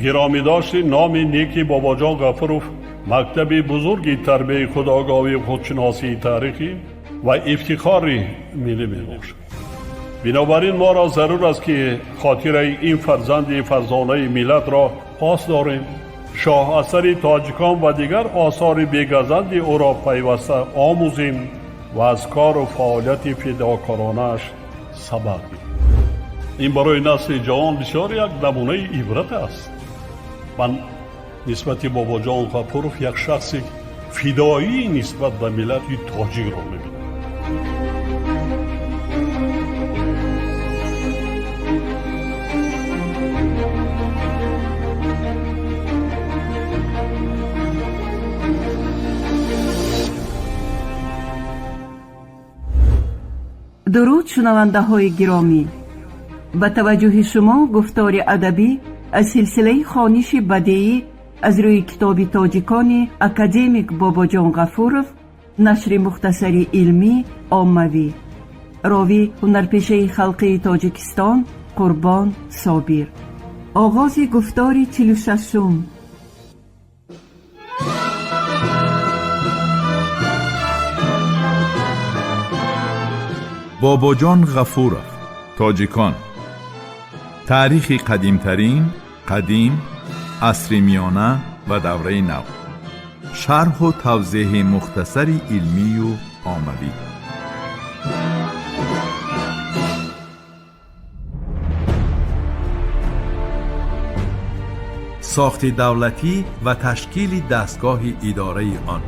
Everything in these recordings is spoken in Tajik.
Гиромӣ дошти номи неки Бобоҷон Ғафуров мактаби бузурги тарбияи худогоҳӣ, худшиносии таърихӣ ва ифтихори миллӣ мебошад. Бинобар ин моро зарур аст, ки хотираи ин фарзанди фарзонаи миллатро пос дорем, шоҳасари тоҷикон ва дигар осори бегазанди ӯро пайваста омӯзем ва аз кору фаъолияти фидокоронааш сабақ гирем. Ин барои насли ҷавон бисёр як намунаи ибрат аст. Ман нисбати Бобоҷон Ғафуров як шахси фидоӣ нисбат ба миллати тоҷикро мебинам. Дуруд, шунавандаҳои гиромӣ! Ба таваҷҷӯҳи шумо гуфтори адабӣ аз силсилаи хониши бадеӣ аз рӯи китоби тоҷикони академик Бобоҷон Ғафуров, нашри мухтасари илмӣ оммавӣ. Ровӣ ҳунарпешаи халқии Тоҷикистон Қурбон Собир. Оғози гуфтори 46-ум. Бобоҷон Ғафуров, тоҷикон. Таърихи қадимтарин, қадим, асри миёна ва давраи нав. Шарҳу тавзеҳи мухтасари илмию оммавӣ. Сохти давлатӣ ва ташкили дастгоҳи идораи он.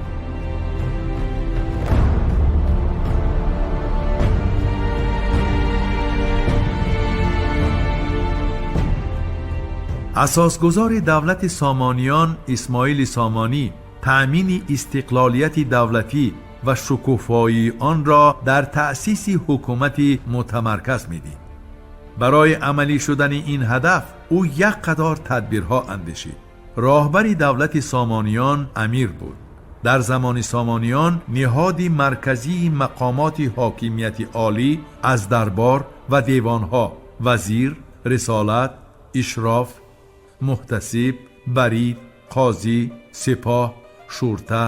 Асосгузори давлати Сомониён Исмоили Сомонӣ таъмини истиқлолияти давлатӣ ва шукуфоии онро дар таъсиси ҳукумати мутамарказ медид. Барои амалӣ шудани ин ҳадаф ӯ як қатор тадбирҳо андешид. Роҳбари давлати Сомониён амир буд. Дар замони Сомониён ниҳоди марказии мақомоти ҳокимияти олӣ аз дарбор ва девонҳо, вазир, рисолат, ишроф, муҳтасиб, барид, қозӣ, сипоҳ, шурта,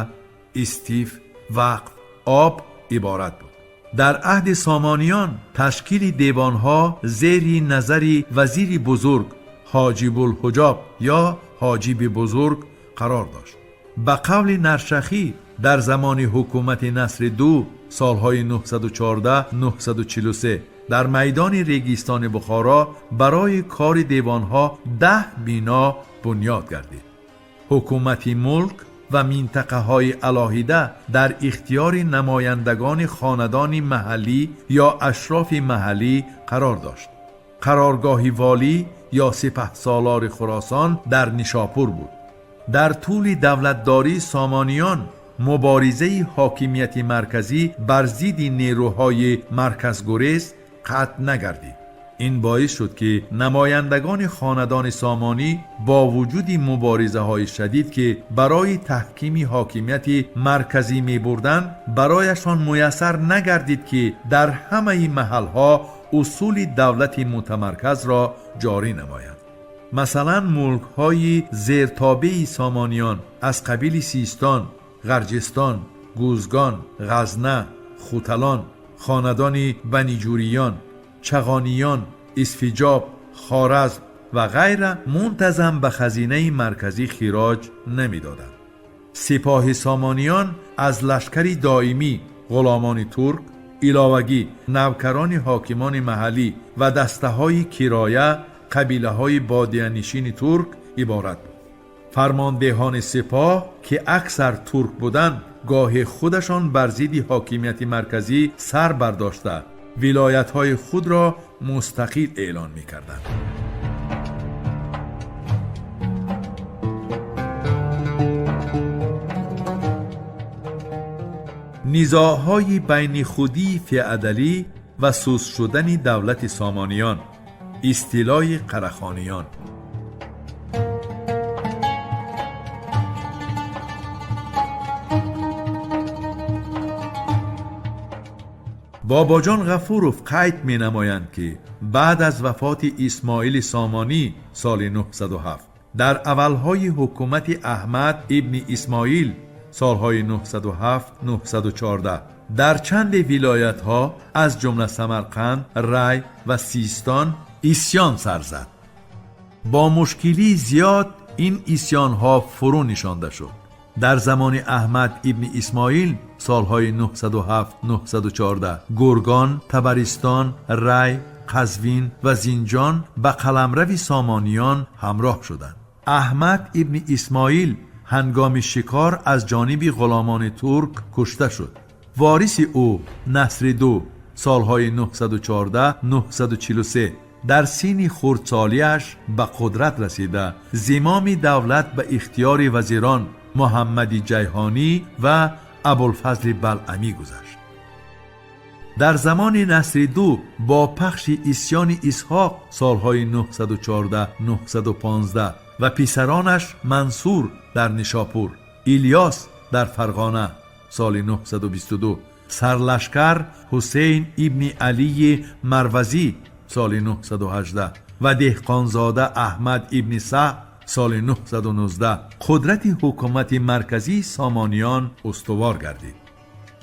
истиф, вақф, об иборат буд. Дар аҳди Сомониён ташкили девонҳо зери назари вазири бузург Ҳоҷибулҳуҷоб ё Ҳоҷиби бузург қарор дошт. Ба қавли Наршахӣ, дар замони ҳукумати Насри Ду, солҳои 914-943, дар майдони регистони Бухоро барои кори девонҳо 10 бино бунёд гардид. Ҳукумати мулк ва минтақаҳои алоҳида дар ихтиёри намояндагони хонадони маҳаллӣ ё ашрофи маҳаллӣ қарор дошт. Қароргоҳи волӣ ё сипаҳсолори Хуросон дар Нишопур буд. Дар тӯли давлатдории Сомониён муборизаи ҳокимияти марказӣ бар зидди нерӯҳои марказгурез қатъ нагардид. Ин боис шуд, ки намояндагони хонадони Сомонӣ бо вуҷуди муборизаҳои шадид, ки барои таҳкими ҳокимияти марказӣ мебурданд, барояшон муяссар нагардид, ки дар ҳамаи маҳалҳо усули давлати мутамарказро ҷорӣ намоянд. Масалан, мулкҳои зертобеи Сомониён аз қабили Систон, Ғарҷистон, Гузгон, Ғазна, Хуталон, хонадони Баниҷӯриён, Чағониён, Исфиҷоб, Хоразм ва ғайра мунтазам ба хазинаи марказӣ хироҷ намедоданд. Сипоҳи Сомониён аз лашкари доимӣ, ғуломони турк, иловагӣ навкарони ҳокимони маҳаллӣ ва дастаҳои кироя, қабилаҳои бодиянишини турк иборат буд. Фармондеҳони сипоҳ, ки аксар турк буданд, гоҳе худашон бар зидди ҳокимияти марказӣ сар бардошта, вилоятҳои худро мустақил эълон мекарданд. Низоъҳои байнихудии феодалӣ ва суст шудани давлати Сомониён, истилои Қарахониён. Бобоҷон Ғафуров қайд менамоянд, ки баъд аз вафоти Исмоили Сомонӣ соли 907 Дар аввалҳои ҳукумати Аҳмад ибни Исмоил солҳои 907-914 дар чанде вилоятҳо аз ҷумла Самарқанд, Рай ва Систон исьён сар зад. Бо мушкилии зиёд ин исьёнҳо фурӯ нишонда шуд. Дар замони Аҳмад ибни Исмоил солҳои 907-914 Гургон, Табаристон, Рай, Қазвин ва Зинҷон ба қаламрави Сомониён ҳамроҳ шуданд. Аҳмад ибни Исмоил ҳангоми шикор аз ҷониби ғуломони турк кушта шуд. Вориси ӯ Насри Ду солҳои 914-943 дар синни хурдсолиаш ба қудрат расида, зимоми давлат ба ихтиёри вазирон Муҳаммади Ҷайҳонӣ ва Абулфазли Балъамӣ гузашт. Дар замони Насри Ду бо пахши исьёни Исҳоқ солҳои 914-915 ва писаронаш Мансур дар Нишопур, Илёс дар Фарғона соли 922, сарлашкар Ҳусейн ибни Алии Марвазӣ соли 918 ва деҳқонзода Аҳмад ибни Саҳл соли 919 қудрати ҳукумати марказии Сомониён устувор гардид.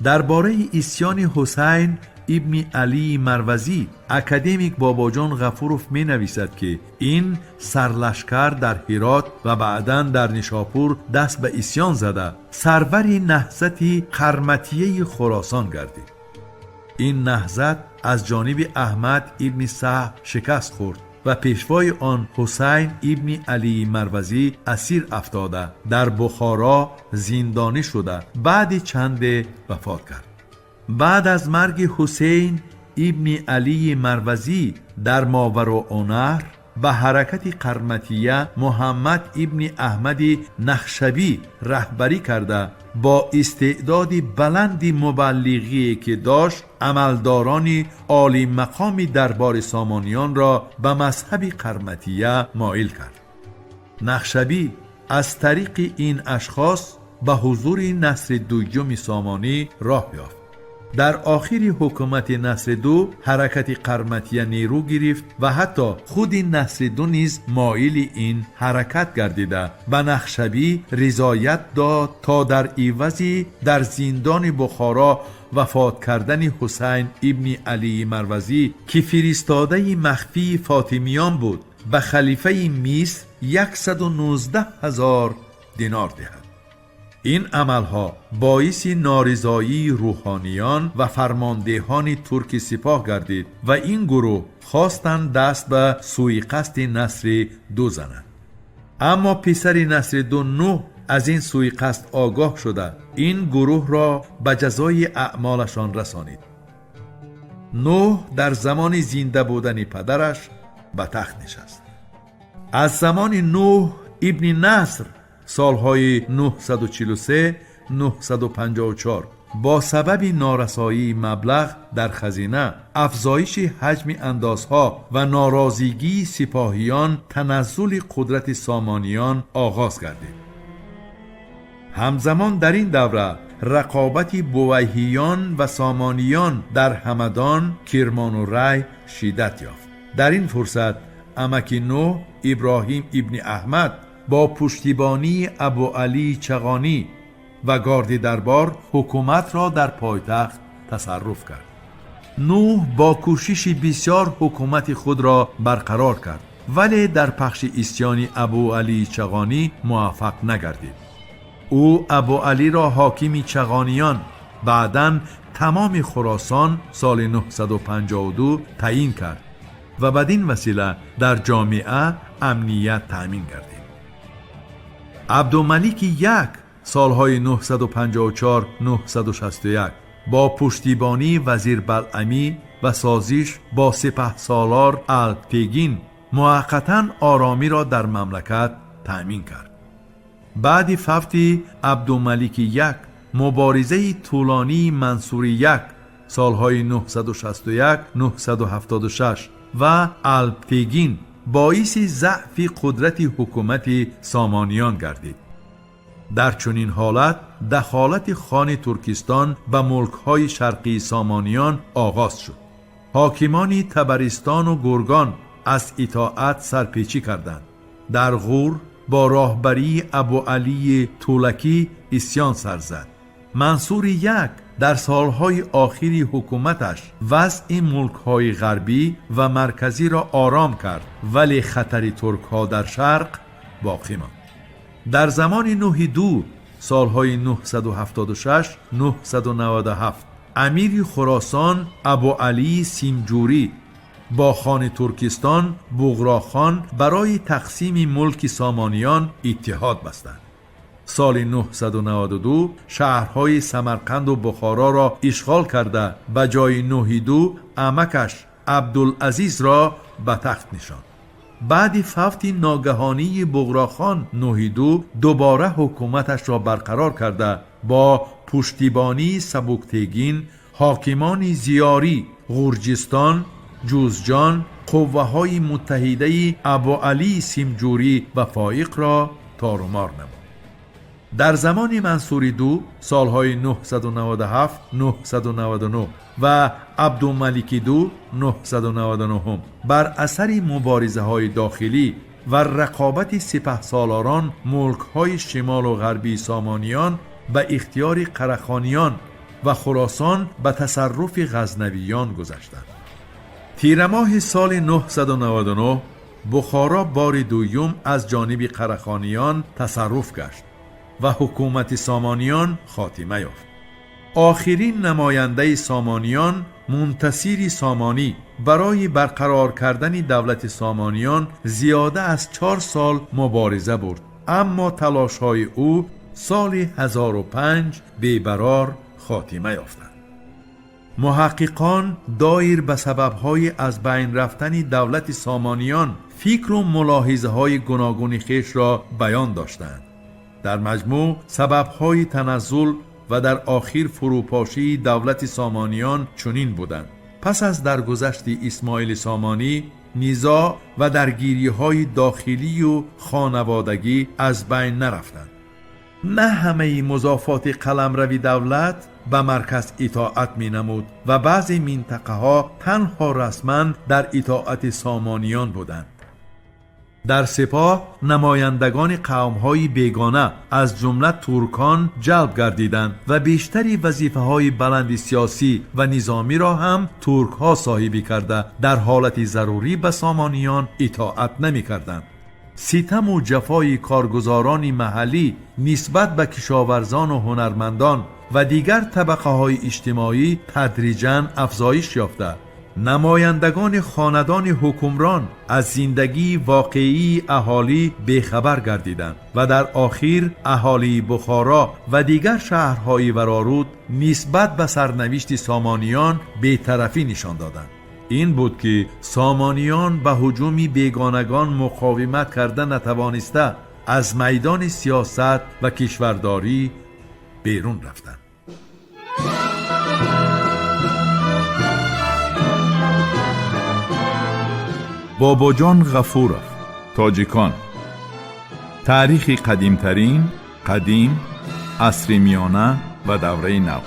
Дар бораи исьёни Ҳусайн ибни Алии Марвазӣ академик Бобоҷон Ғафуров менависад, ки ин сарлашкар дар Ҳирот ва баъдан дар Нишопур даст ба исьён зада, сарвари наҳзати Қарматияи Хуросон гардид. Ин наҳзат аз ҷониби Аҳмад ибни Саҳл шикаст хӯрд ва пешвои он Ҳусайн ибни Алии Марвазӣ асир афтода, дар Бухоро зиндонӣ шуда, баъди чанде вафот кард. Баъд аз марги Ҳусейн ибни Алии Марвазӣ дар Мовароуннаҳр ба ҳаракати Қарматия Муҳаммад ибни Аҳмади Нахшабӣ раҳбарӣ карда, бо истеъдоди баланди мубаллиғие ки дошт, амалдорони олимақоми дарбори Сомониёнро ба мазҳаби Қарматия моил кард. Нахшабӣ аз тариқи ин ашхос ба ҳузури Насри Дуюми Сомонӣ роҳ ёфт. Дар охири ҳукумати Насри Ду ҳаракати Қарматия нерӯ гирифт ва ҳатто худи Насри Ду низ моили ин ҳаракат гардида, ба Нахшабӣ ризоят дод, то дар ивази дар зиндони Бухоро вафот кардани Ҳусайн ибни Алии Марвазӣ, ки фиристодаи махфии фотимиён буд, ба халифаи Миср 119 ҳазор динор диҳад. Ин амалҳо боиси норизоии рӯҳониён ва фармондеҳони турки сипоҳ гардид ва ин гурӯҳ хостанд даст ба сӯиқасди Насри Ду зананд. Аммо писари Насри Ду Нӯҳ аз ин сӯиқасд огоҳ шуда, ин гурӯҳро ба ҷазои аъмолашон расонид. Нӯҳ дар замони зинда будани падараш ба тахт нишаст. Аз замони Нӯҳ ибни Наср солҳои 943-954 бо сабаби норасоии маблағ дар хазина, афзоиши ҳаҷми андозҳо ва норозигии сипоҳиён таназзули қудрати Сомониён оғоз гардид. Ҳамзамон дар ин давра рақобати Бувайҳиён ва Сомониён дар Ҳамадон, Кирмону Рай шиддат ёфт. Дар ин фурсат амаки Нӯҳ Иброҳим ибни Аҳмад бо пуштибонии Абуалии Чағонӣ ва горди дарбор ҳукуматро дар пойтахт тасарруф кард. Нӯҳ бо кӯшиши бисёр ҳукумати худро барқарор кард, вале дар пахши исьёни Абуалии Чағонӣ муваффақ нагардид. Ӯ Абуалиро ҳокими Чағониён, баъдан тамоми Хуросон соли 952 таъин кард ва бадин васила дар ҷомеа амният таъмин гардид. Абдумалики Як солҳои 954-961 бо пуштибонии вазир Балъамӣ ва созиш бо сипаҳсолор Алптегин муваққатан оромиро дар мамлакат таъмин кард. Баъди фавти Абдумалики Як муборизаи тӯлонии Мансури Як солҳои 961-976 ва Алптегин боиси заъфи қудрати ҳукумати Сомониён гардид. Дар чунин ҳолат дахолати хони Туркистон ба мулкҳои шарқии Сомониён оғоз шуд. Ҳокимони Табаристону Гургон аз итоат сарпечӣ карданд. Дар Ғур бо роҳбарии Абуалии Тӯлакӣ исьён сар зад. Мансури як дар солҳои охири ҳукуматаш вазъи мулкҳои ғарбӣ ва марказиро ором кард, вале хатари туркҳо дар шарқ боқӣ монд. Дар замони Нӯҳи ду, солҳои 976-997, амири Хуросон Абуалии Симҷурӣ бо хони Туркистон Буғрохон барои тақсими мулки Сомониён иттиҳод бастанд. Соли 992 шаҳрҳои Самарқанду Бухороро ишғол карда, ба ҷои Нӯҳи ду амакаш Абдулазизро ба тахт нишонд. Баъди фавти ногаҳонии Буғрохон, Нӯҳи ду дубора ҳукуматашро барқарор карда, бо пуштибонии Сабуктегин, ҳокимони зиёрӣ, Ғурҷистон, Ҷузҷон, қувваҳои муттаҳидаи Абуалии Симҷурӣ ва Фоиқро торумор намуд. Дар замони Мансури ду, солҳои 997-999 ва Абдумалики ду, 999, бар асари муборизаҳои дохилӣ ва рақобати сипаҳсолорон мулкҳои шимолу ғарбии Сомониён ба ихтиёри Қарахониён ва Хуросон ба тасарруфи Ғазнавиён гузаштанд. Тирамоҳи соли 999 Бухоро бори дуюм аз ҷониби Қарахониён тасарруф гашт ва ҳукумати Сомониён хотима ёфт. Охирин намояндаи Сомониён, Мунтасири Сомонӣ, барои барқарор кардани давлати Сомониён зиёда аз 4 сол мубориза бурд, аммо талошҳои ӯ соли 1005 бебарор хотима ёфтанд. Муҳаққиқон доир ба сабабҳои аз байн рафтани давлати Сомониён фикру мулоҳизаҳои гуногуни хешро баён доштанд. Дар маҷмӯъ, сабабҳои таназзул ва дар охир фурӯпошии давлати Сомониён чунин буданд: пас аз даргузашти Исмоили Сомонӣ низоъ ва даргириҳои дохилию хонаводагӣ аз байн нарафтанд. На ҳамаи музофоти қаламрави давлат ба марказ итоат менамуд ва баъзе минтақаҳо танҳо расман дар итоати Сомониён буданд. Дар сипоҳ намояндагони қавмҳои бегона, аз ҷумла туркон, ҷалб гардиданд ва бештари вазифаҳои баланди сиёсӣ ва низомиро ҳам туркҳо соҳибӣ карда, дар ҳолати зарурӣ ба Сомониён итоат намекарданд. Ситаму ҷафои коргузорони маҳаллӣ нисбат ба кишоварзону ҳунармандон ва дигар табақаҳои иҷтимоӣ тадриҷан афзоиш ёфта, намояндагони хонадони ҳукмрон аз зиндагии воқеии аҳолӣ бехабар гардиданд ва дар охир аҳолии Бухоро ва дигар шаҳрҳои вароруд нисбат ба сарнавишти Сомониён бетарафӣ нишон доданд. Ин буд, ки Сомониён ба ҳуҷуми бегонагон муқовимат карда натавониста, аз майдони сиёсат ва кишвардорӣ берун рафтанд. Бобоҷон Ғафуров. Тоҷикон: таърихи қадимтарин, қадим, асри миёна ва давраи нав.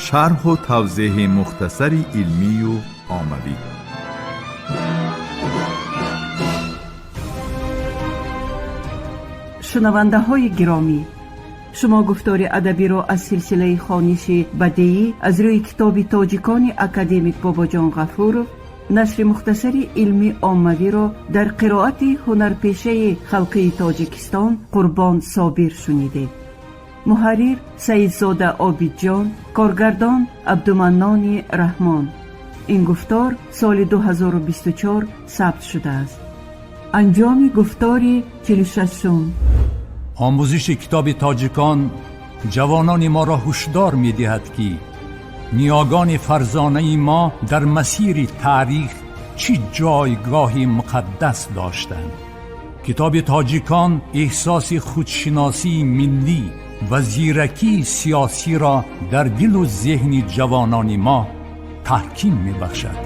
Шарҳу тавзеҳи мухтасари илмию оммавӣ. Шунавандаҳои гиромӣ, шумо гуфтори адабиро аз силсилаи хониши бадеӣ аз рӯи китоби «Тоҷикони» академик Бобоҷон Ғафуров, нашри мухтасари илмӣ оммавиро дар қироати ҳунарпешаи халқии Тоҷикистон Қурбон Собир шунидед. Муҳаррир Саидзода Обидҷон, коргардон Абдуманнони Раҳмон. Ин гуфтор соли 2024 сабт шудааст. Анҷоми гуфтори 46-ум. Омӯзиши китоби «Тоҷикон» ҷавонони моро ҳушдор медиҳад, ки ниёгони фарзонаи мо дар масири таърих чӣ ҷойгоҳи муқаддас доштанд. Китоби «Тоҷикон» эҳсоси худшиносии миллӣ ва зиракии сиёсиро дар дилу зеҳни ҷавонони мо таҳким мебахшад.